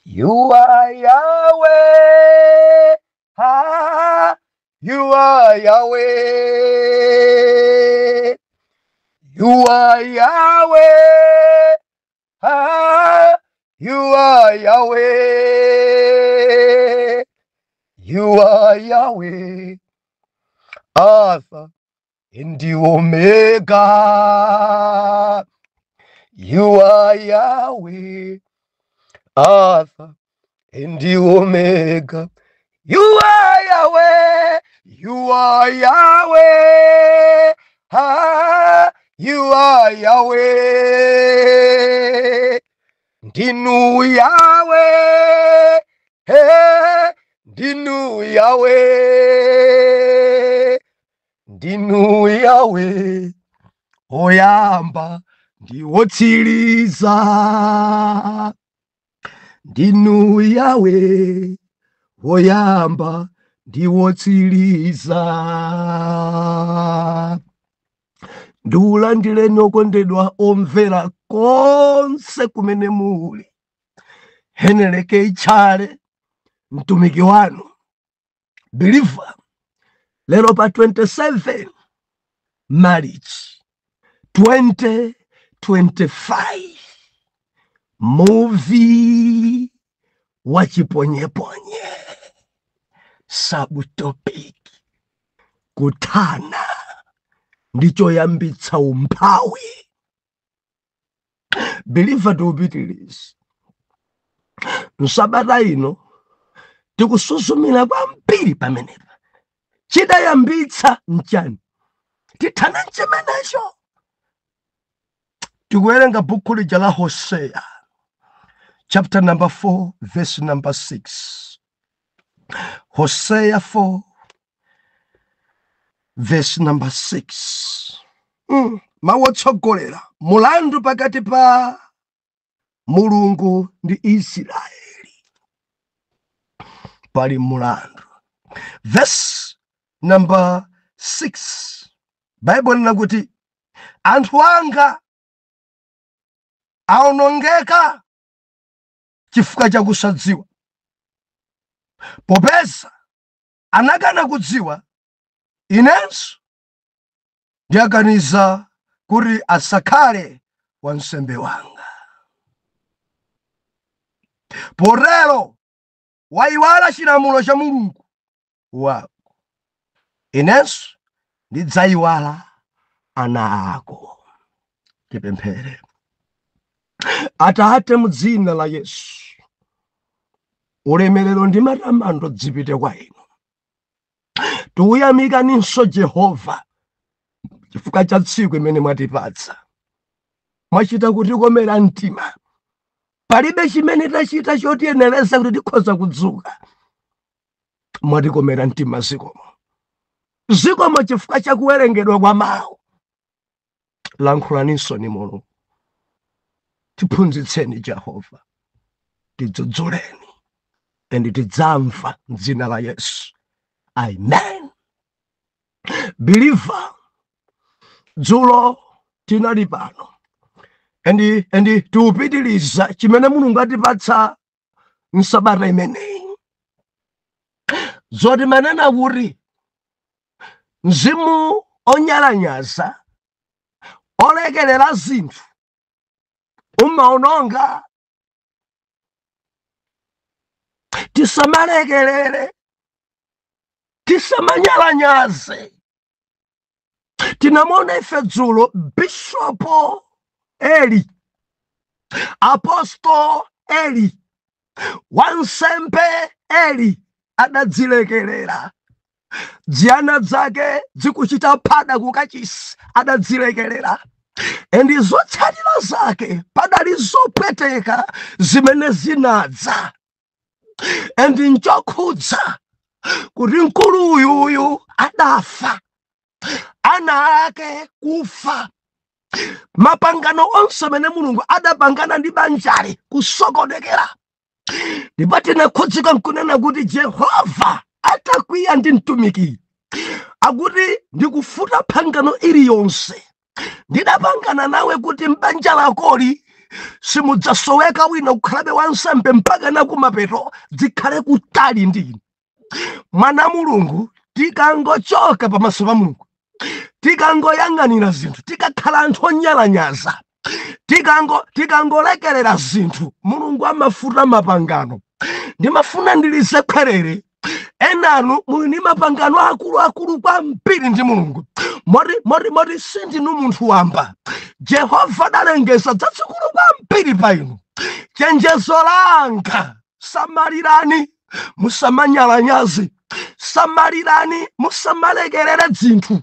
You are Yahweh. Ah, you are Yahweh. You are Yahweh. Ah, you are Yahweh. You are Yahweh. Alpha and the Omega. You are Yahweh. Alpha and the Omega. You are Yahweh. You are Yahweh. Ah, you are Yahweh. Ndinu Yahweh. Hey, Ndinu Yahweh. Ndinu Yahweh. Oyamba ndiwotsiriza. Ndinu Yahweh. Woyamba ndiwotsiriza. Ndiulandireni okondedwa omvera konse kumene muli. Heneleke Ichale mtumiki wanu believer lero pa 27 March 2025 muvi wa chiponyeponye subtopic kuthana ndichoyambitsa umphawi. Believer tiupitiriza msabata ino tikusuzumira kwambiri pamenepa. Chidayambitsa nchani? Tithana nchimenecho. Tikuwerenga bhuku lija la Hosea chapter number 4 verse number 6. Hosea 4 verse number 6. Mawu otsogolera mulandu pakati pa Mulungu ndi Israeli. Pali mulandu. Verse number 6. Bible linakuti anthu anga aonongeka chifukwa cha kusadziwa, popeza anakana kudziwa, inenso ndiyakaniza kuti asakhale wansembe wanga. Potero wayiwala chilamulo cha Mulungu wako, inenso ndidzayiwala ana ako. Tipemphere. Atate, mudzina la Yesu, ulemerero ndi matamando dzipite kwa inu. Tikuyamikaninso Jehova chifukwa cha tsiku imene mwatipatsa. Mwachita kutikomera mtima. Palibe chimene tachita chotiyenereza kuti tikhoza kudzuka. Mwatikomera mtima, zikomo. Zikomo chifukwa cha kuwerengedwa kwa mawu. Lankhulaninso ni Mulungu. Tiphunzitseni Jehova, tidzudzuleni and tidzamva m'dzina la Yesu, amen. Believer, dzulo tinali pano and tiupitiriza chimene Mulungu atipatsa msabata imeneyi. Zoti manena kuti mzimu onyalanyaza olekelera zinthu umaononga. Tisamalekelere, tisamanyalanyaze. Tinamona ife dzulo Bishopo Eli, Apostle Eli, wansembe Eli adadzilekelera. Dziana dzake dzikuchita phada kukachisi, adadzilekelera. And zotsatira zake padali zopweteka zimene zinadza. And nchokhudza kuti mkulu uyuyu adafa, ana ake kufa, mapangano onse amene Mulungu adapangana ndi banjali kusokonekera. Ndipo tinakhudzika nkunena kuti Jehova atakwiya ndi mtumiki akuti ndikufuta phangano iliyonse ndidapangana nawe kuti mbanja lakoli Simudzasoweka wina kukhalabe wansembe mpaka nakumapeto. Zikhale kutali ndi inu. Mwana Mulungu, tikangochoka pamaso pa Mulungu, tikangoyang'anira zinthu, tikakhala anthu onyalanyaza, tikangolekerera zinthu, Mulungu amafuta mapangano. Ndimafuna ndilize khwerere. Enanu muli ndi mapangano akuluakulu kwambiri ndi Mulungu, moti sindinu munthu wamba. Jehova adalengeza zazikulu kwambiri pa inu. Chenjezo langa, samalirani musamanyalanyaze, samalirani musamalekerere zinthu,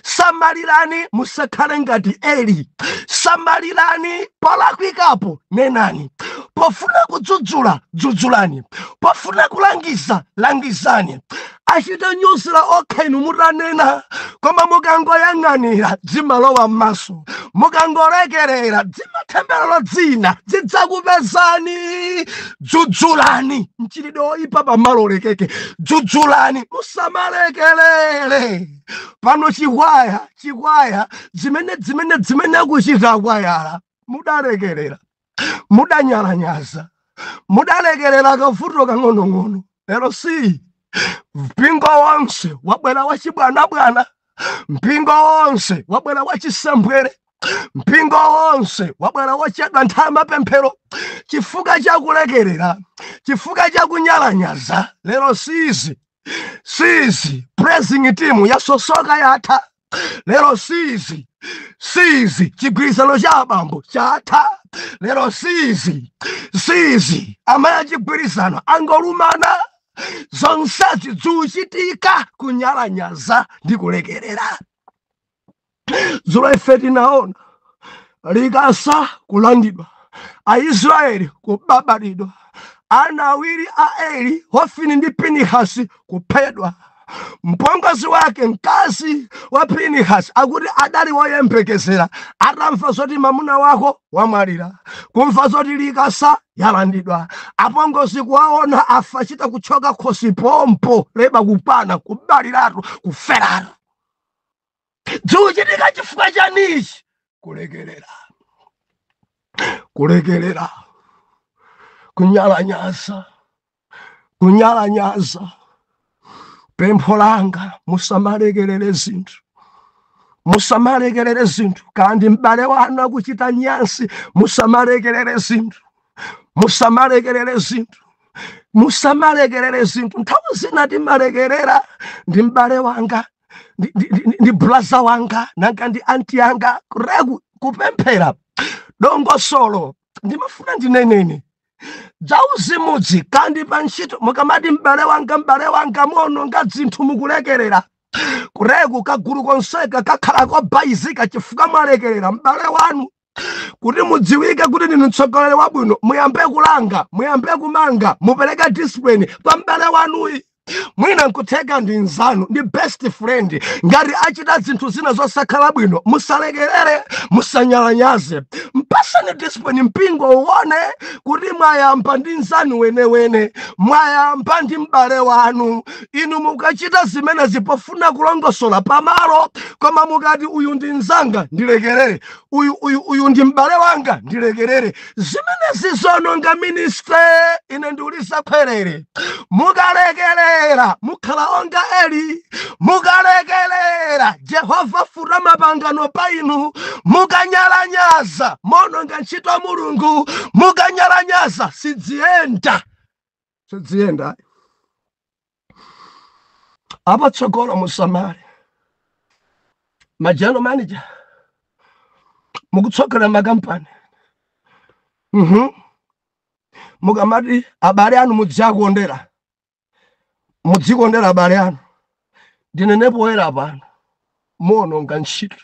samalirani musakhale ngati Eli, samalirani polakwikapo nenani, pofuna kudzudzula dzudzulani, pofuna kulangiza langizani. Achite nyuzira okha inu mutanena, koma mukangoyang'anira dzimalowa m'maso, mukangolekerera dzimatemberero dzina zidzakupezani. Dzudzulani mchitidwe oyipa pamalo olekeke, dzudzulani musamalekelere. Pano chikwaya, chikwaya zimene akuchita akwayala, mudalekerera, mudanyalanyaza, mudalekerera kavuto kang'onong'ono. Lero si mpingo wonse wabwera wachibwanabwana, mpingo wonse wabwera wachisembwere, mpingo wonse wabwera wachedwa nthawi mapemphero, chifukwa chakulekerera, chifukwa chakunyalanyaza. Lero sizi praising team yasosoka yatha. Lero sizi chigwirizano cha abambo chatha. Lero sizi amayi achigwirizano angolumana. Zonsezi zuchitika kunyalanyaza ndi kulekerera. Dzulo ife tinaona likasa kulandidwa, Aisraeli kubabadidwa, ana awiri a Eli, Hofini ndi Pinihasi, kuphedwa. Mpongozi wake, mkazi wa Pinihasi, akuti adali woyembekezera. Atamva zoti mamuna wako wamwalira, kumva zoti likasa yalandidwa, apongozi kuwaona afa, chita kuchoka khosi pompo, leba kupana, kubaliratu, kuferatu. Zikuchitika chifukwa chanichi? Kulekerera, kulekerera, kunyalanyaza, kunyalanyaza. Pempho langa, musamalekerere zinthu, musamalekerere zinthu. Kandi m'bale wanu akuchita nyansi, musamalekerere zinthu, musamalekerere zinthu, musamalekerere zinthu. Nthawi zina timalekerera, ndi m'bale wanga, ndi brother wanga, nanga ndi auntie yanga. Kureku kupemphera dongosolo, ndimafuna ndinenene dzauzimuzi. Kandi pa ntchito, mukamati m'bale wanga, m'bale wanga, muononga zinthu mukulekerera. Kureku kagulu konseka kakhala kobayizika chifukwa mwalekerera m'bale wanu. Kuti mudziwike kuti ndinu mtsogoleri wabwino, muyambe kulanga, muyambe kumanga, mupereke discipline kwa m'bale wanuyi. Mwina nkutheka ndi nzanu, ndi best friend. Ngati achita zinthu zina zosakhala bwino, musalekerere, musanyalanyaze, mpasani discipline. Mpingo uone kuti mwayamba ndi nzanu wenewene, mwayamba ndi m'bale wanu. Inu mukachita zimenezi pofuna kulongosola pamalo, koma mukati uyu ndi nzanga ndilekerere, uyu ndi m'bale wanga ndilekerere, zimenezi zononga ministry. Ine ndiulisa khwerere, mukalekerera mukhala onga Eli. Mukalekerera Jehova futa mapangano pa inu. Mukanyalanyaza mononga ntchito ya Mulungu. Mukanyalanyaza sidziyenda, sidziyenda. Apatsogolo musamale. Ma general manager, mukutsogolera makampani, mukamati abale anu mudzakondera, mudzikondera abale anu, ndinenepo poyera pano, muononga ntchito.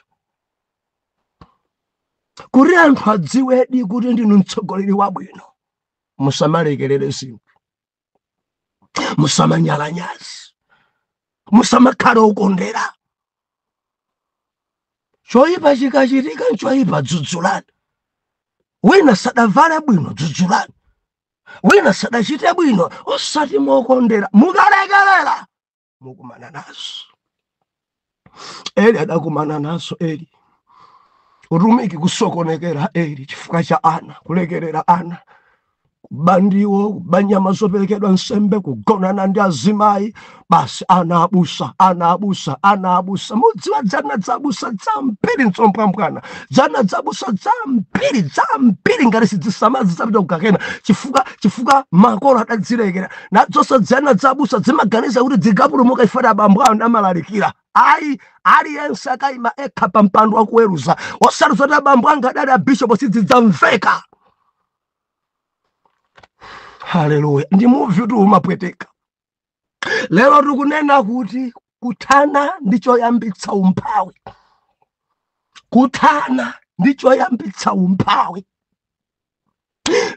Kuti anthu adziwedi kuti ndinu mtsogoleri wabwino, musamalekerere zinthu, musamanyalanyaze, musamakhale okondera. Choyipa chikachitika nchoyipa, dzudzulani. Wina sadavale bwino, dzudzulani. Wina sadachite bwino, osati mokondera. Mukalekerera mukumana nazo. Eli adakumana nazo. Eli Utumiki kusokonekera eri chifukwa cha ana, kulekerera ana, kuba ndiwo, kuba nyama zoperekedwa nsembe, kugonana ndi azimayi, basi ana abusa, ana abusa, ana abusa. Mudziwa dzana dzabusa dzambiri nzombwambwana, dzana dzabusa dzambiri dzambiri, ngati sidzisamazi dzapita kukakena chifukwa makolo adadzilekera. Nadzonso dzana dzabusa zimaganiza kuti dzikapulumuka ifati abambo awo ndamalalikira. Ayi, aliyense akayima ekha pa mpando wakuweruza, osati zoti abambo anga adali abishopu, sizidzamveka. Haleluya! Ndi muvi kuti umapweteka. Lero tikunena kuti kuthana ndi choyambitsa umphawi, kuthana ndi choyambitsa umphawi.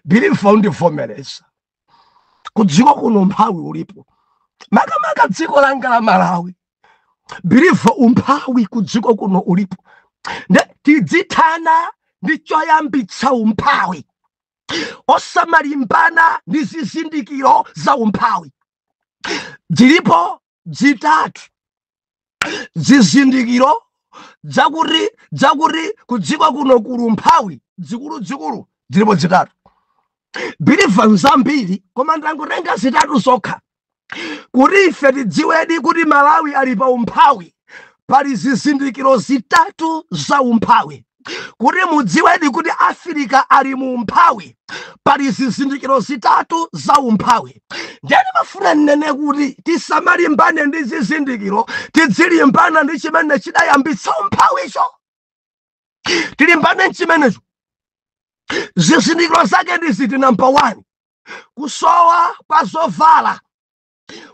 Believer, undivomereza, kudziko kuno umphawi ulipo, makamaka dziko langa la Malawi. Believer, umphawi kudziko kuno ulipo, nde tidzithana ndi choyambitsa umphawi, osamalimbana ndi zizindikiro za umphawi. Zilipo zitatu zizindikiro dzakuti kudziko kuno kuli umphawi, zikuluzikulu zilipo zitatu. Believer, nzambiri, koma ndangotenga zitatu zokha kuti ife tidziwedi kuti Malawi ali pa umphawi. Pali zizindikiro zitatu za umphawi. Kuti mudziwedi kuti Afirika ali mu umphawi, pali zizindikiro zitatu za umphawi. Ndiyani mafuna nnene kuti tisamalimbane ndi zizindikiro, tidzilimbana ndi chimene chidayambitsa umphawicho, tilimbane nchimenecho. Zizindikiro zake ndi ziti? Namba 1, kusowa kwa zovala.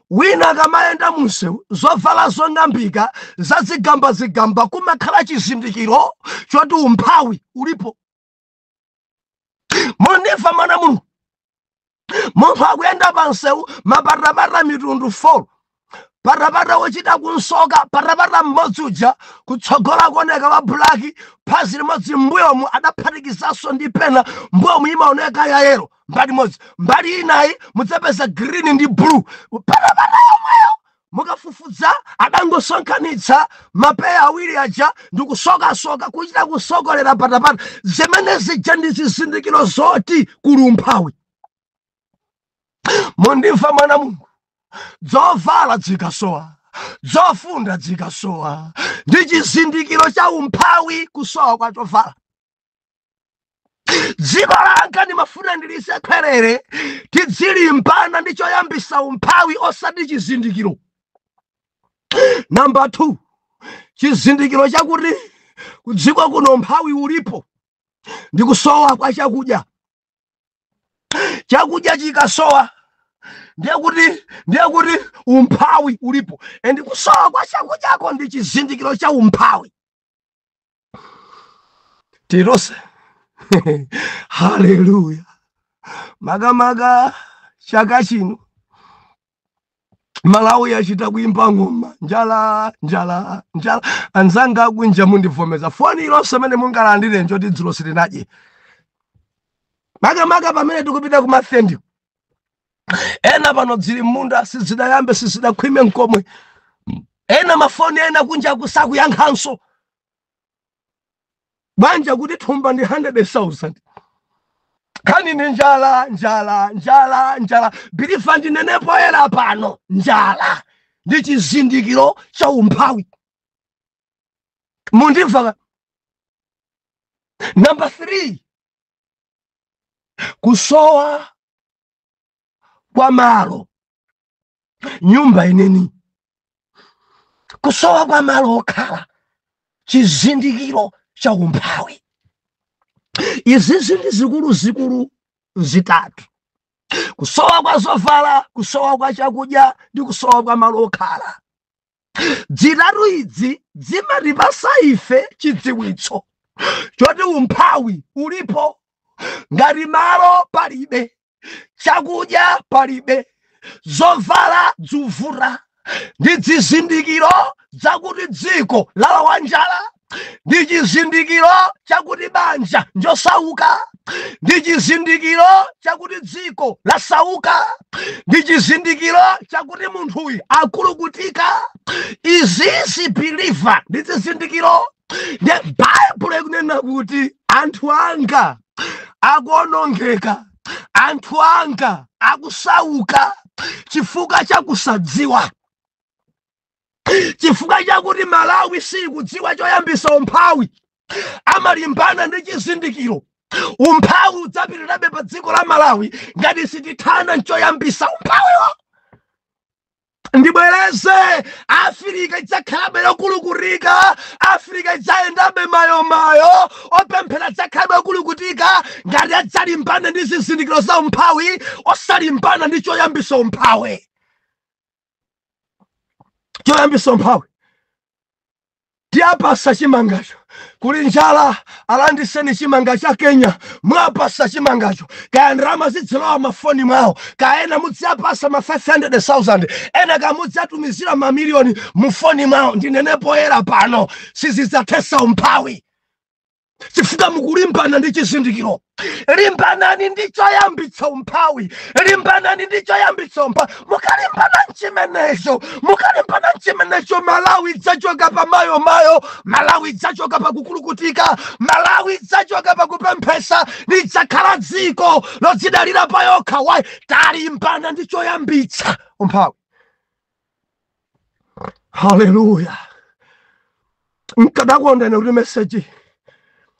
Wina akamayenda munsewu, zovala zong'ambika zazigambazigamba, kumakhala chizindikiro choti umphawi ulipo. Mundimva, mwana Mulungu? Munthu akuyenda pa msewu, mapatapata mitundu 4, patapata wochita kunsoka, patapata mmodzi uja kutsogola kuoneka wa black, phazi limodzi mbuyomu adaphatikizanso ndi pena, mbuyomu imaoneka ya yellow mbali imodzi, mbali inayi mudzapeza green ndi blue. Patapata yomweyo mukafufuza adangosonkhanitsa mapeya awiri aja ndi kusokasoka, kuchita kusokolera patapata. Zimene zija ndi zizindikiro zoti kuli umphawi. Mundimva, mwana Mulungu? Dzovala zikasowa, dzofunda zikasowa, ndi chizindikiro cha umphawi, kusowa kwa chovala. Dziko langa ndimafuna ndilisekhwerere, tidzilimbana ndi choyambisa umphawi, osati chizindikiro. Namba 2, chizindikiro chakuti kudziko kuno umphawi ulipo ndi kusowa kwa chakudya. Chakudya chikasowa, ndiye kuti umphawi ulipo, and kusowa kwa chakudyako ndi chizindikiro cha umphawi. Tirose, haleluya! Makamaka chaka chino Malawi yachita kuimba ng'oma, njala, njala, njala. Anzanga akunja, mundivomeza, foni ilonse amene mungalandire njoti dzulo sitinadye, makamaka pamene tikupita kumathendi. Ena pano dzili m'munda, sizidayambe, sizidakhwime nkomwe. Ena mafoni ena kunja kusakuyankhanso banja kuti thumba ndi 100,000. Khani ndi njala, njala, njala, njala. Believer, ndinenepo era pano, njala ndi chizindikiro cha umphawi. Mundimva? Namba 3, kusowa kwa malo, nyumba ineni, kusowa kwa malo okhala, chizindikiro cha umphawi. Izizi ndi zikuluzikulu zitatu: kusowa kwa zovala, kusowa kwa chakudya ndi kusowa kwa malo okhala. Zitatu idzi zimatipasa ife chidziwitso choti umphawi ulipo. Ngati malo palibe, chakudya palibe, zovala zuvura, ndi zizindikiro zakuti dziko lalowa njala, ndi chizindikiro chakuti banja njosauka, ndi chizindikiro chakuti dziko lasauka, ndi chizindikiro chakuti munthuyu akulukutika. Izizi, believer, ndi zizindikiro. Nde Baibulo ikunena kuti anthu anga akuonongeka, anthu anga akusauka chifukwa chakusadziwa, chifukwa chakuti Malawi sikudziwa choyambisa umphawi. Amalimbana ndi chizindikiro. Umphawi udzapitirabe pa dziko la Malawi ngati sitithana nchoyambisa umphawiwo. Ndibwereze, Afirika idzakhalabe yokulukutika, Afirika idzayendabe mayomayo, opemphera adzakhalabe yokulukutika ngati adzalimbana ndi zizindikiro za umphawi, osalimbana ndi choyambisa umphawi. Choyambisa umphawi, tiyapasa chimangacho, kuli njala, alandiseni chimanga cha Kenya. Mwapasa chimangacho, kaya ndalama zidzilowa mafoni mwawo, kaya ena mudziyapasa ma 500,000, ena kamudziatumizira mamiliyoni mufoni mwawo, ndinene poyera pano, sizidzathesa umphawi, chifukwa mukulimbana ndi chizindikiro. Limbanani ndi choyambitsa umphawi, limbanani ndi choyambitsa umphawi. Mukalimbana nchimenecho, mukalimbana nchimenecho, Malawi idzachoka pa mayomayo, Malawi idzachoka pa kukulukutika, Malawi idzachoka pa kupemphesa, lidzakhala dziko lodzidalira pa yokha. Why? Talimbana ndi choyambitsa umphawi. Haleluya! Nkadakonda ine kuti message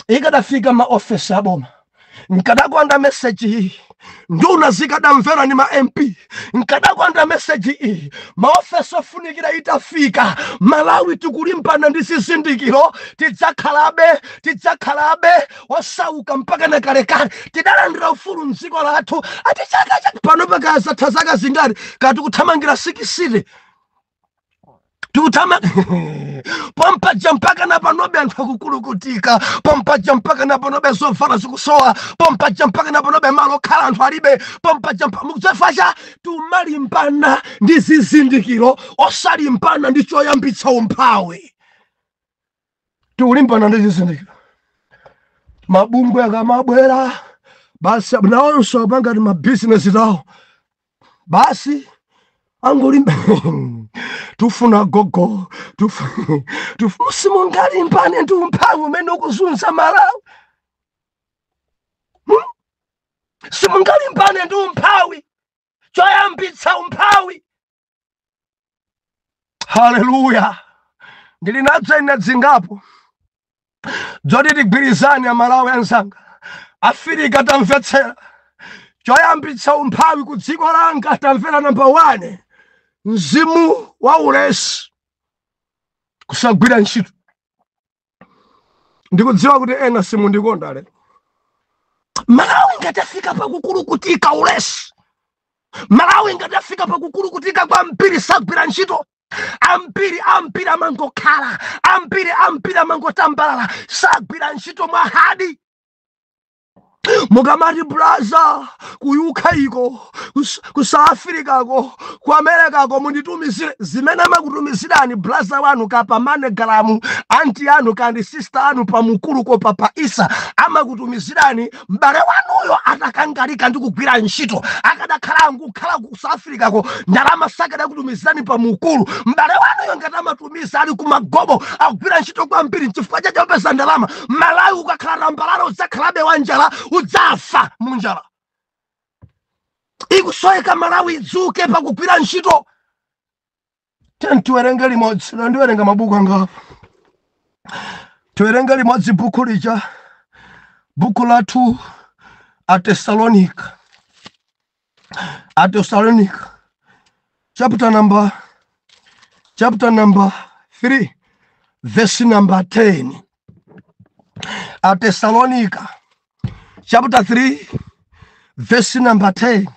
ikadafika maofesi aboma, nkadakonda message iyi nduna zikadamvera ni ma MP, nkadakonda message iyi maofesi ofunikira itafika. Malawi tikulimbana ndi zizindikiro, tidzakhalabe, tidzakhalabe osauka mpaka na kalekale. Tidalandira ufulu mdziko lathu ati chaka cha pano, pakazatha zaka zingati kati kuthamangira 60 tikutama pompaja, mpaka na panobe anthu akukulukutika pompaja, mpaka na panobe zovala zikusowa pompaja, mpaka na panobe malo okhala anthu alibe pompaja. Mukudzafacha tumalimbana ndi zizindikiro, osalimbana ndi choyambitsa umphawi. Tikulimbana ndi zizindikiro. Mabungwe akamabwera basi, nawonso apangati mabizinesi tawo basi, angolimba tufuna gogo simungalimbane ndi umphawi umene ukuzunza Malawi, Simungalimbane ndi umphawi, choyambitsa umphawi. Haleluya! Ndili nadzo ine dzingapo dzoti tigwirizane. Amalawi anzanga, Afirika, tamvetsera. Choyambitsa umphawi ku dziko langa, tamvera, number 1, mzimu wa ulesi, kusagwira ntchito. Ndikudziwa kuti ena simundikonda lero. Malawi ngati afika pakukulukutika, ulesi. Malawi ngati afika pakukulukutika kwambiri, sagwira ntchito ambiri, ambiri amangokhala, ambiri, ambiri amangotambalala, sagwira ntchito mwa hard. Mukamati braza ku UK iko, ku South Africa ko, ku America ko, munditumizire zimene amakutumizirani braza wanu kapa MoneyGram, auntie anu kandi sister anu pamukuluko pa isa amakutumizirani. M'bale wanuyo atakangalika ndi kugwira ntchito, akadakhala angukhala ku South Africa ko, ndalama sakadakutumizirani pamukulu. M'bale wanuyo ngati amatumiza ali kumagobo, akugwira ntchito kwambiri, nchifukwa chache opeza ndalama. Malawi ukakhala tambalala, udzakhalabe wanjala, udzafa munjala. Ikusoweka Malawi idzuke pakugwira ntchito. Tiyeni tiwerenge limodzi. Lero ndiwerenga mabuku angapo. Tiwerenge limodzi buku lija, buku lathu Atesalonika, Atesalonika chapter number 3, verse number 10. Atesalonika chapter 3, verse number 10.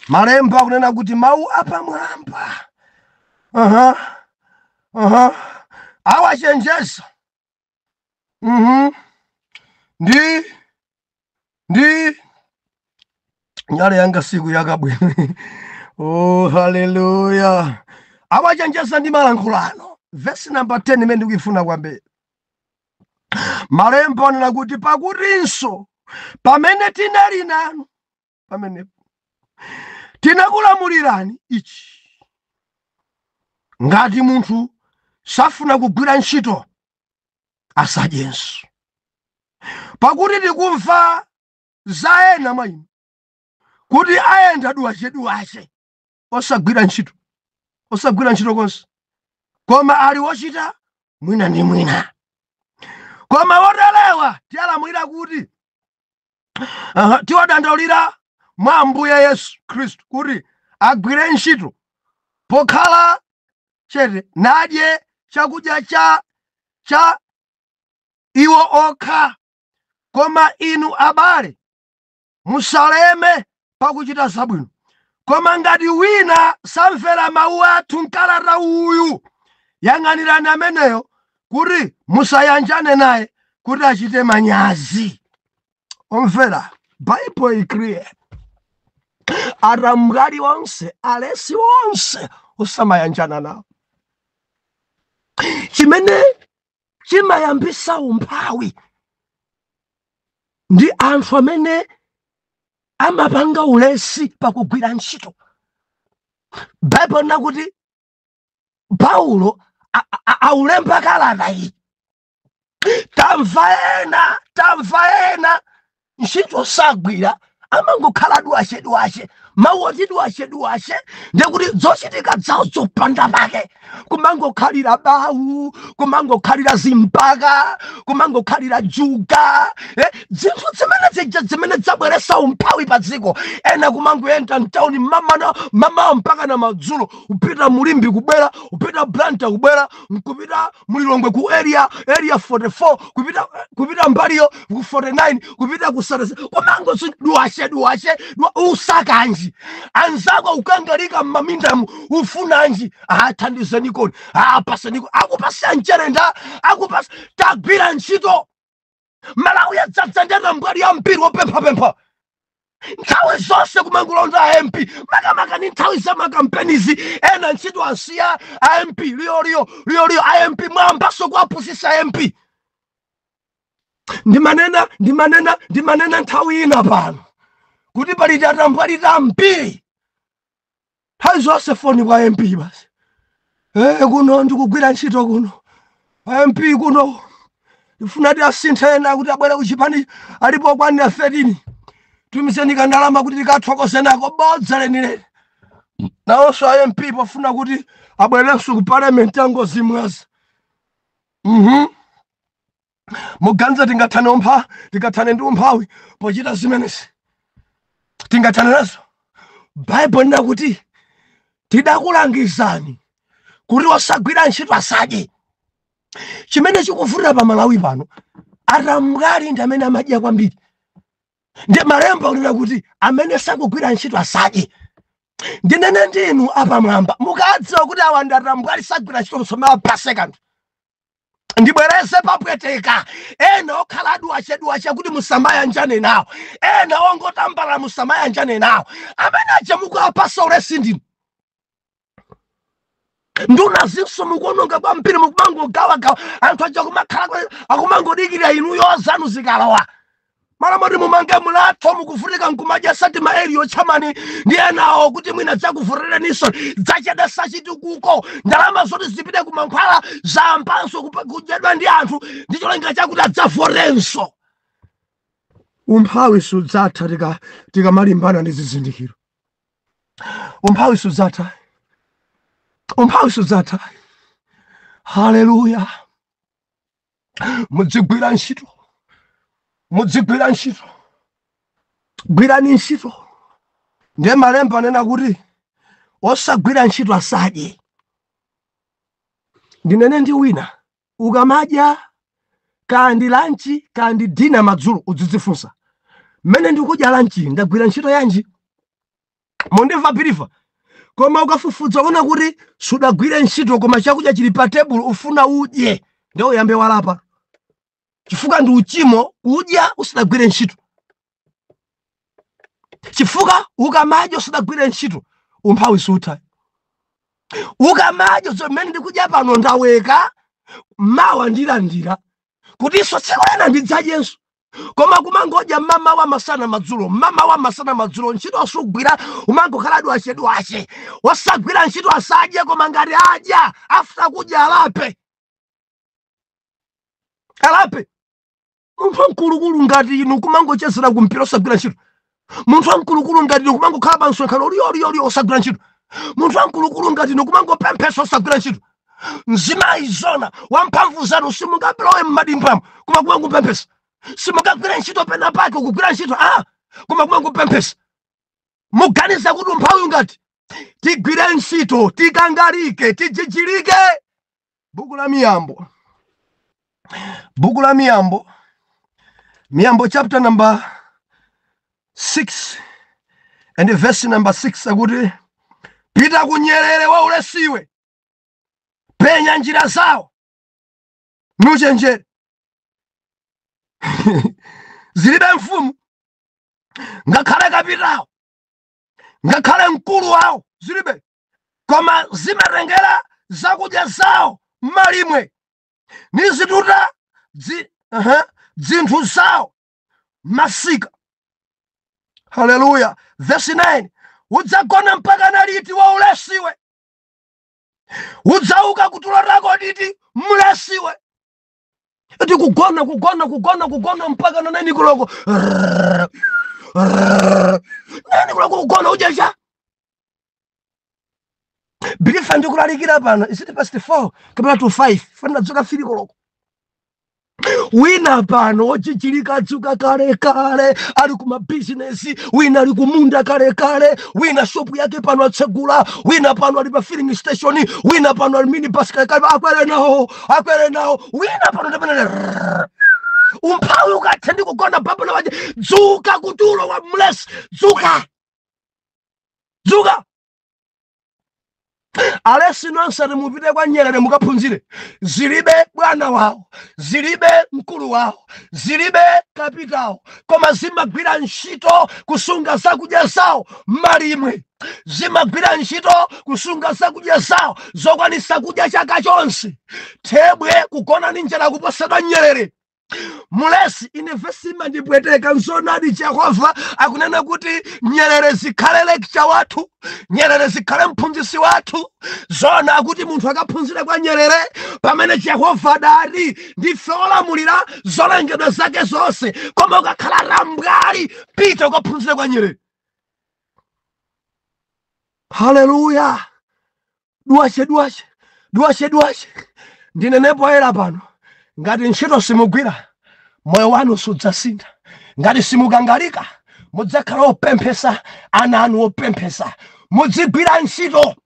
Malemba akunena kuti mawu apamwamba aha awachenjeza ndi nyale yanga siku yakabwino. Oh, haleluya! Awachenjeza ndi malankhulano. Verse number 10 imene ndikuifuna kwambiri, malemba anena kuti, "Pakutinso pamene tinali nanu, pamenepo tinakulamulirani ichi: ngati munthu safuna kugwira ntchito, asadyenso. Pakuti tikumva za ena mwa inu kuti ayenda duwacheduwache, osagwira ntchito, osagwira ntchito konse, koma ali wochita mwina ndi mwina. Koma woterewa tiwalamulira kuti tiwadandaulira mwa Ambuye Yesu Khristu kuti agwire ntchito pokhala chete, nadye chakudya cha iwo okha. Koma inu abale, musaleme pakuchita zabwino. Koma ngati wina samvera mawu athu mkalata uyu, yang'anirani ameneyo kuti musayanjane naye, kuti achite manyazi. Omvera, Bible clear. Atambwali onse, alesi onse, usamayanjana nawo. Chimene chimayambisa umphawi ndi anthu amene amapanga ulesi pakugwira ntchito. Bible nakuti Paulo aulemba kalata iyi, tamva ena ntchito sagwira, amangokhala dwache dwache. Mawu oti dwache dwache ndekuti zochitika zawo zopanda pake, kumangokhalira bawu, kumangokhalira zimpaka, kumangokhalira juga, zinthu zimene zija zimene zabweresa umphawi pa dziko. Ena kumangoyenda mtawuni mamana mamawa mpaka na madzulo, upita mulimbi kubwera, upita Blantyre kubwera, nkupita mulilongwe ku area 44, kupita mbaliyo ku 49, kupita ku 36, kumango duwashe duwashe usakanji anzako ukangalika mmamindamu, ufunanji? Athandizenikoni, apasenikoni, akupasa mcherenda, akupasa. Tagwira ntchito. Malawi yadzadza ndi atambwali ambiri opemphapempha, nthawi zonse kumangulonda MP, makamaka ni nthawi za makampenizi. Ena ntchito asiya, a MP liyo liyo liyo liyo. A MP mwambaso kuapusisa MP. Ndimanena nthawi ina pano kuti pali atambwali tambiri, nthawi zonse foni kwa MP basi. Kuno ndikugwira ntchito kuno, MP kuno ndifuna ti asinthe ena kuti abwere kuchipani, alipo kwanira 13, tumizeni kandalama kuti tikathokoze nako. Bodza lenileni. Nawonso a MP pofuna kuti abwerenso ku parliament angozimwaza. Muganiza tingathane ndi umphawi pochita zimenezi? Tingathane nazo? Baibulo linakuti tidakulangizani kuti osagwira ntchito asadye. Chimene chikuvutira pa Malawi pano, atambwali ndi amene amadya kwambiri. Ndi malemba kunena kuti amene sakugwira ntchito asadye. Ndinene ndinu apamwamba, mukadziwa kuti awa ndi atambwali, sagwira ntchito, musamapase kanthu. Ndibwereze, papweteka. Ena okhala aduwacheduwache kuti musamayanjane nawo, ena ongotambala musamayanjane nawo. Amene aja mukuapasa ulesi ndinu. Nduna zinso mukuononga kwambiri, mukumangogawagawa anthu aja kumakhala akumangodikirira inuyo zanu zikalowa. Mala moti mumange mulatho, mukuvutika nkumadya sati ma area chairman ndi enawo kuti mwina dzakuvotereninso. Dzachedesa chitukuko, ndalama zoti zipite kumankhwala zambanso kudyedwa ndi anthu ndi cholinga chakuti adzavotenso. Umphawi sudzatha tikamalimbana ndi zizindikiro. Umphawi sudzatha, umphawi sudzatha. Haleluya! Mudzigwira ntchito, mudzigwira ntchito, gwirani ntchito. Ndiye malemba anena kuti osagwira ntchito asadye. Ndinene ndi wina, ukamadya kandi lunch kandi dinner madzulo, udzidzifunsa, mmene ndikudya lunch ndagwira ntchito yanji? Mundimva pirifa? Koma ukafufuza ona kuti sudagwire ntchito, koma chakudya chili pa tebulo ufuna udye, ndiye uyambe walapa, chifukwa ndi uchimo kudya usadagwire ntchito. Chifukwa ukamadya usadagwire ntchito, umphawi sutha. Ukamadya mmene ndikudya pano ndaweka, mawa ndilandira kutinso tsiku lena ndidzadyenso. Koma kumangodya mamawa, masana, madzulo, mamawa, masana, madzulo, ntchito sugwira, umangokhala dwache dwache. Wasagwira ntchito asadye, koma ngati adya, after kudya alape. Alape. Munthu wamkulukulu ngati inu kumangochezera kumpira osagwira ntchito. Munthu wamkulukulu ngati inu kumangokhala pa msonkhano uliolioli osagwira ntchito. Munthu wamkulukulu ngati inu kumangopemphesa osagwira ntchito. Mzimayi zona wamphamvu zanu simungapelowe m'madimbamo koma kumangopemphesa. Simungagwire ntchito pena pake kugwira ntchito koma kumangopemphesa. Muganiza kuti umphawi ungati tigwire ntchito, tikangalike, tijijilike. Buku la Miyambo, buku la Miyambo, Miyambo chapter number 6 and verse number 6 akuti, pita kunyerere waulesiwe, penya njira zawo nuchenjere. Zilibe mfumu, ngakhale kapitawo, ngakhale mkulu wawo, zilibe, koma zimatengera zakudya zawo malimwe nizituta dzinthu zawo masika. Haleluya. Verse 9, udzagona mpaka naliti waulesiwe? Udzauka kutulo tako liti mlesiwe? Ati kugona, kugona, kugona, kugona mpaka na 9 koloko. 9 koloko kugona ujecha. Bilifa ndikulalikira pano, is it past 4 kapena to 5? Fana dzuka 3 koloko. Wina pano ochichilika dzuka kale kale, ali kuma business, wina ali kumunda kale kale, wina shop yake pano atsegula, wina pano ali pa filling station, wina pano ali minibus kale kale, akwere nawo, akwere nawo, wina pano ndapena umphawi ukathe ndi kugona baba na waje, dzuka kutulo wa mlesi, dzuka, dzuka. Alesi nonse mupite kwa Nyerere mukaphunzire. Zilibe bwana wawo, zilibe mkulu wawo, zilibe kapitawo, koma zimagwira ntchito kusunga zakudya zawo malimwe, zimagwira ntchito kusunga zakudya zawo zokwanisa kudya chaka chonse. Thebwe kugona ndi njala kuposedwa Nyerere. Mulesi ine vesi imandipweteka nzonadi. Jehova akunena kuti Nyerere zikhale lecturer wathu, Nyerere zikhale mphunzitsi wathu. Zona akuti munthu akaphunzire kwa Nyerere, pamene Jehova adati ndife olamulira zolengedwa zake zonse, koma ukakhala rambwali pita ukaphunzire kwa Nyerere. Haleluya. Duwache, duwache, duwache, duwache. Ndinenepo ayera pano, ngati ntchito simugwira, moyo wanu sudzasintha. Ngati simukangalika, mudzakhala opemphesa, ana anu opemphesa. Mudzigwira ntchito,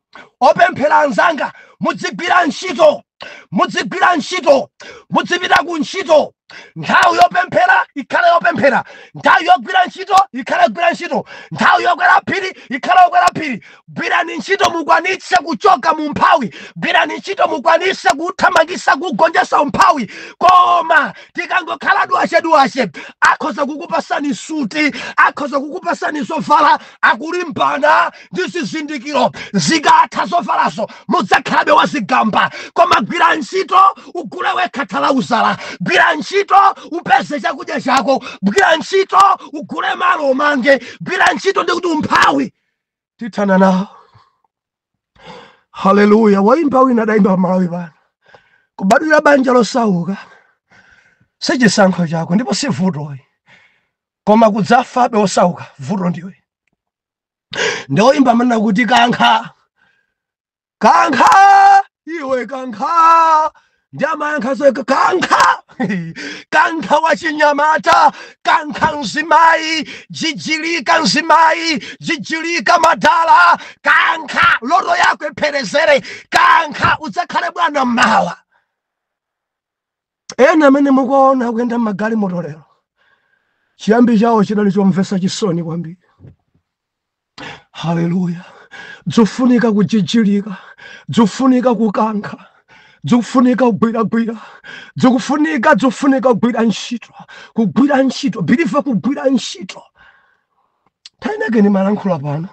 opemphera anzanga, mudzigwira ntchito, mudzigwira ntchito, mudzipita ku ntchito. Nthawi yopemphera ikhale yopemphera, nthawi yogwira ntchito ikhale yogwira ntchito, nthawi yokwera phiri ikhale yokwera phiri. Gwirani ntchito mukwanitse kuchoka mu mphawi, gwirani ntchito mukwanitse kuthamangisa kugonjetsa umphawi. Koma tikangokhala duwache duwache, akhoza kukupasani suti, akhoza kukupasani zovala, akulimbana ndi zizindikiro. Zikatha zovalazo mudzakhalabe wazigamba. Koma gwira ntchito ugule wekha thalauzala, gwira ntchito upeze chakudya chako, gwira ntchito ugule malo umange, gwira ntchito ndikuti umphawi tithana nawo. Haleluya. Waimba wina adayimba Malawi pano, kubadwira banja losauka sichisankho chako ndipo si vutoyi, koma kudzafabe osauka vuto ndiwe. Ndoyimba manena kuti kankha, kankha iwe, kankha, ndi amayankha zoyeka, kankha, kankha wachinyamata, kankha mzimayi, jijilika mzimayi, jijilika madala, kankha loto yako ipherezere, kankha udzakhale bwana mmawa. Ena amene mukuona kuyenda m'magalimoto lero, chiyambi chawo chidali chomvetsa chisoni kwambiri. Haleluya. Dzofunika kujijilika, dzofunika kukankha, dzofunika kugwiragwira, dzofunika kugwira ntchito, kugwira ntchito biliva, kugwira ntchito. Nthawi malankhula pano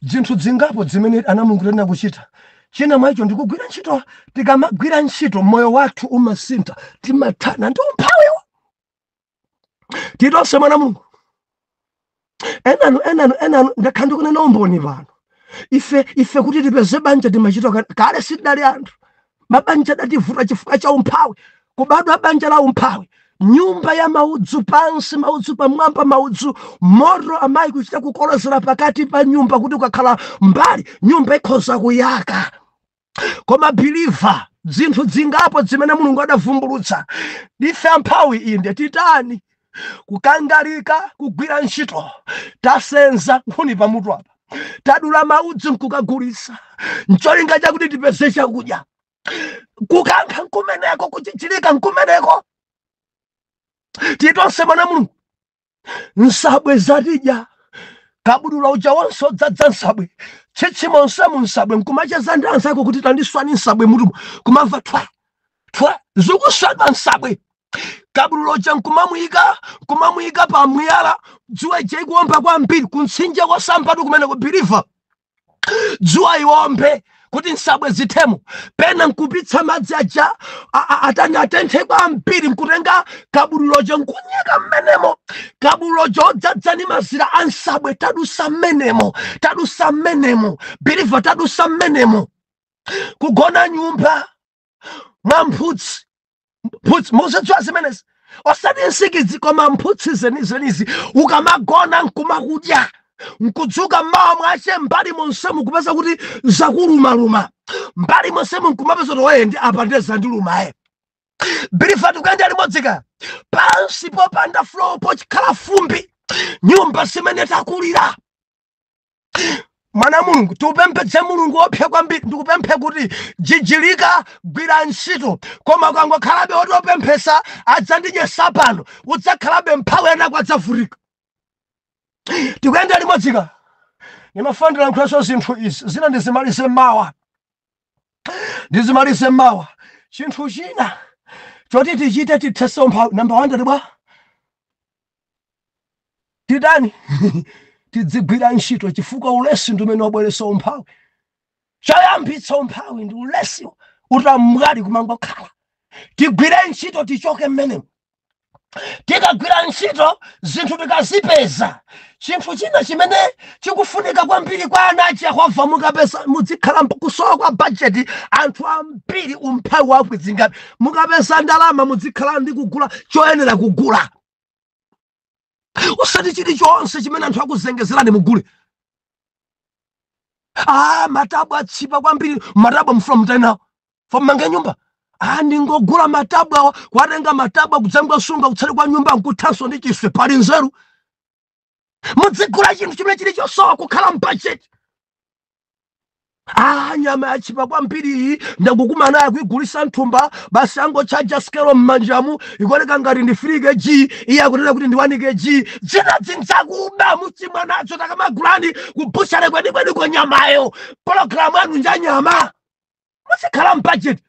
zinthu zingapo zimene ana Mulungu tena kuchita, china mwacho ndikugwira ntchito. Tikamagwira ntchito moyo wathu umasintha, timathana ndi umphawiwo titonse. Mwana Mulungu, enanu, enanu, enanu, ndakhala ndikunena umboni pano. Ife kuti tipeze banja timachita kale, sidali anthu mabanja adativuta chifukwa cha umphawi. Kubadwa banja la umphawi, nyumba ya maudzu pansi, maudzu pamwamba, maudzu, moto amayi kuchita kukolezera pakati pa nyumba kuti ukakhala mbali nyumba ikhoza kuyaka. Koma believer, zinthu zingapo zimene Mulungu adavumbulutsa. Ndife amphawi inde, titani? Kukangalika kugwira ntchito, tasenza nkhuni pamutu apa, tadula maudzu nkukagulitsa ncholinga chakuti tipeze chakudya. Kukankha nkumeneko, kuchichilika nkumeneko. Titonse mwana Mulungu, nsabwe zatidya, kabudula uja wonse odzadza nsabwe, tsitsi monsemu nsabwe, nkumacheza ndi anzako kuti tandiswani nsabwe mutumu, kumamva thwa thwa zikuswadwa nsabwe. Kabudula uja nkumamuyika pa mwiyala, dzuwa ija ikuwomba kwambiri, kuntsinje kosambatu kumeneko, believer, dzuwa iwombe kuti nsabwe zithemo. Pena nkupitsa madzi aja atani, atenthe kwambiri, nkutenga kabudulojo nkunyika mmenemo. Kabudulojo odzadza ndi mazira a nsabwe, tadusa mmenemo, tadusa mmenemo, believer, tadusa mmenemo. Kugona nyumba mwa mphutsi, mphutsi muzidziwa zimenezi, osati nsikidzi koma mphutsi zenizenizi. Ukamagona nkumakudya, nkudzuka mmawa mwache mbali monsemu kupeza kuti zakulumaluma, mbali monsemu nkumapeza kuti oye ndi apa ndezandilumaye. Believer, tikuyenda limodzika pansi popanda floor, pochikhala fumbi, nyumba zimene takulira. Mwana Mulungu, tiupempedze Mulungu wopsa kwambiri. Ndikupemphe kuti jijilika, gwira ntchito, koma ukangokhalabe woti wopemphesa adzandidyesa pano, udzakhalabe mphawi, enako adzavutika. Tikuyenda limodzika? Ndimafuna nkhuleso zinthu izi zina ndizimalize mawa, ndizimalize mawa. Chinthu china choti tichite tithese umphawi, number 1, tati bwa titani? Tidzigwira ntchito, chifukwa ulesi ndi umene wabweretsa umphawi. Choyambitsa umphawi ndi ulesi, utamwali kumangokhala. Tigwire ntchito, tichoke mmenemo. Tikagwira ntchito zinthu tikazipeza. Chinthu china chimene chikufunika kwambiri kwa ana a Yehova, mukapeza muzikhala kusowa kwa bajeti. Anthu ambiri umphawi wakwizingapi. Mukapeza ndalama muzikhala ndi kugula choyenera kugula, usati chilichonse chimene anthu akuzengezerani mugule. Ah, matabwa atsipa kwambiri, matabwa mufuna mutani nawo? Fo mmange nyumba? Ah, ndingogula matabwa awa. Kuwatenga matabwa kudzangosunga kutseri kwa nyumba nkuthanso ndi chiswe, pali nzeru? Mudzigula chinthu chimene chili chosowa, kukhala mbudget. Ah, nyama yachipa kwambiri iyi, ndakukumana naye akuigulisa nthumba basi, angochaja skelo mmanjamu, ikuoneka ngati ndi 3 kg, iye akunena kuti ndi 1 kg. Zina zinzakuba muchimwa nacho. Takamagulani kubushale kwenikweni kwa nyamayo. Pologalamu yanu nja nyama, muzikhala mbudget.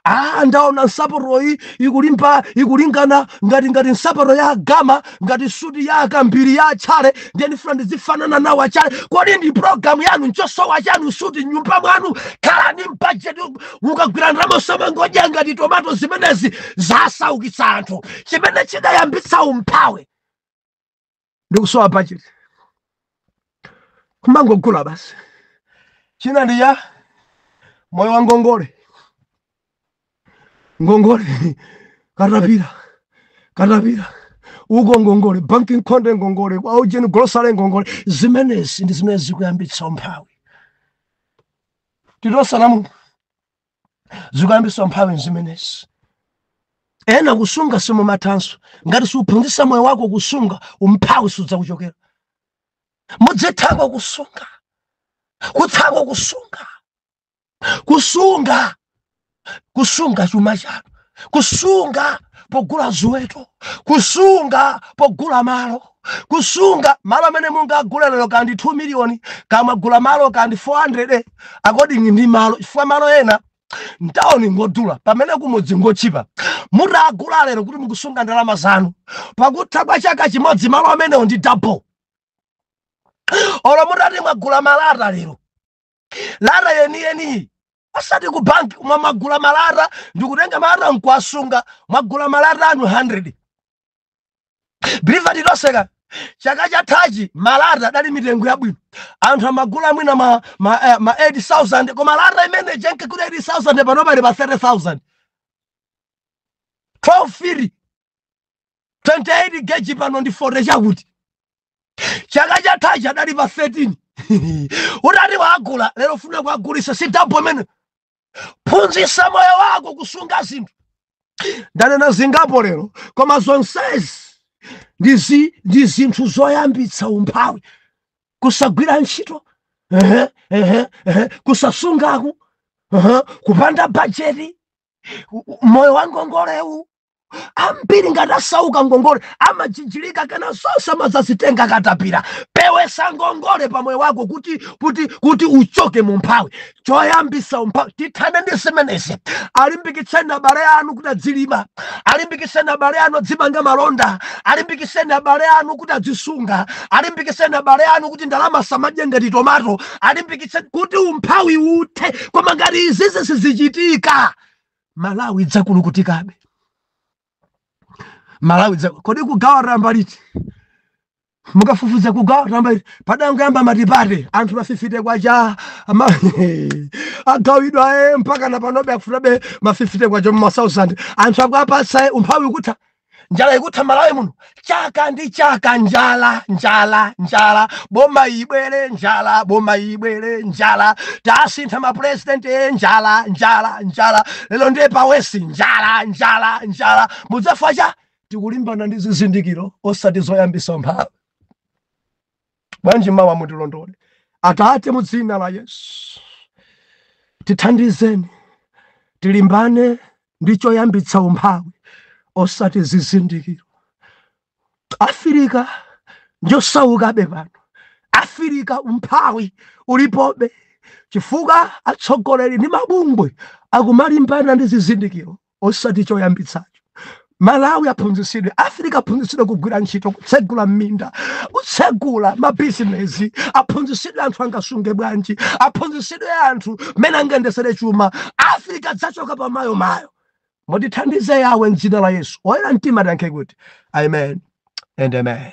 Ah, ndaona nsapato ikulimba, ikulingana ngati nsapato ya gama, ngati suti ya kambiri ya achale, ndiye ndifuna ndizifanana nawo achale. Kodi ndi programu yanu? Nchosowa chanu suti nyumba mwanu? Khalani mbudget. Mukagwira ndalama samangodya ngati tomato. Zimenezi zasaukitsa anthu. Chimene chidayambitsa umphawi ndikusowa budget, kumangogula basi. China ndi ya moyo wa ngongole, ngongole katapira, katapira uko ngongole, banki nkhonde ngongole, kwa ujeni grocery ngongole. Zimenezi ndi zimene zikuyambitsa umphawi. Titosanamu zikuyambitsa umphawi zimenezi. Ena kusunga simumathanso. Ngati siuphunzitsa moyo wako kusunga, umphawi sudzakuchokera. Mudzithako kusunga, kuthako kusunga, kusunga, kusunga chuma chanu, kusunga pogula ziweto, kusunga pogula malo, kusunga malo amene mungagule lero kandi 2 miliyoni, kamagula malo kandi 400, according ndi malo, chifukwa malo ena mtawuni ngodula pamene kumudzi ngochipa. Mutagula lero kuti mukusunga ndalama zanu, pakutha kwa chaka chimodzi malo amenewo ndi double. Olo mutati mwagula malata lero, lata yeniyeniyi, osati ku banki, mwa mwagula malata ndikutenga malata nkuwasunga, mwagula malata anu 100, believer, titoseka. Chaka chathachi malata adali mitengo yabwino, anthu amagula mwina ma 8000, koma lata imene jenke kuti 8000 pano pali pa 30,000. 12 feet 28 gauge pano ndi 40 chakuti. Chaka chathachi adali pa 13. Utati wagula lero, ufuna kuagulisa, si double imene. Phunzitsa moyo wako kusunga zinthu. Ndanena zingapo lero, koma zonsezi ndi zinthu zoyambitsa umphawi: kusagwira ntchito, ehe, ehe, ehe, kusasungaku, ehe, kupanda bajeti, moyo wa ngongolewu. Ambiri ngati asauka ngongole amajijilika, kana zonse amazazitenga katapira. Pewesa ngongole pa moyo wako kuti uchoke mu mphawi. Choyambisa umphawi, tithane ndi zimenezi. Alimbikitseni abale anu kuti adzilima, alimbikitseni abale anu adzimanga malonda, alimbikitseni abale anu kuti adzisunga, alimbikitseni abale anu kuti ndalama samadye ngati tomato, alimbikitseni kuti umphawi uthe. Koma ngati izizi sizichitika, Malawi idzakulukutikabe. Malawi kodi kugawa tamba liti? Mukafufuza, kugawa tamba liti? Padangoyamba matipate anthu ma50 kwacha agawidwa, mpaka na panobe akufunabe ma50 kwacha ma 1000 anthu akuapatsa. Umphawi ukutha? Njala ikutha Malawi muno? Chaka ndi chaka njala, njala, njala. Boma ibwere, njala. Boma ibwere, njala. Tasintha mapresident, njala, njala, njala. Lero ndiye pawesi, njala, njala, njala. Mudzafa cha tikulimbana ndi zizindikiro osati zoyambisa umphawi. Bwanji mawa mutilondole. Atate, mu dzina la Yesu, tithandizeni tilimbane ndi choyambitsa umphawi osati zizindikiro. Afirika njosaukabe pano. Afirika umphawi ulipobe chifukwa atsogoleri ndi mabungwe akumalimbana ndi zizindikiro osati choyambitsacho. Malawi aphunzitsidwe, Afirika aphunzitsidwe kugwira ntchito, kutsegula minda, kutsegula mabizinesi. Aphunzitsidwe anthu angasunge bwanji, aphunzitsidwe anthu mmene angayendesere chuma. Afirika dzachoka pamayomayo. Mutithandize Yawe, mdzina la Yesu. Oyera mtima tiyankhe kuti amen and amen.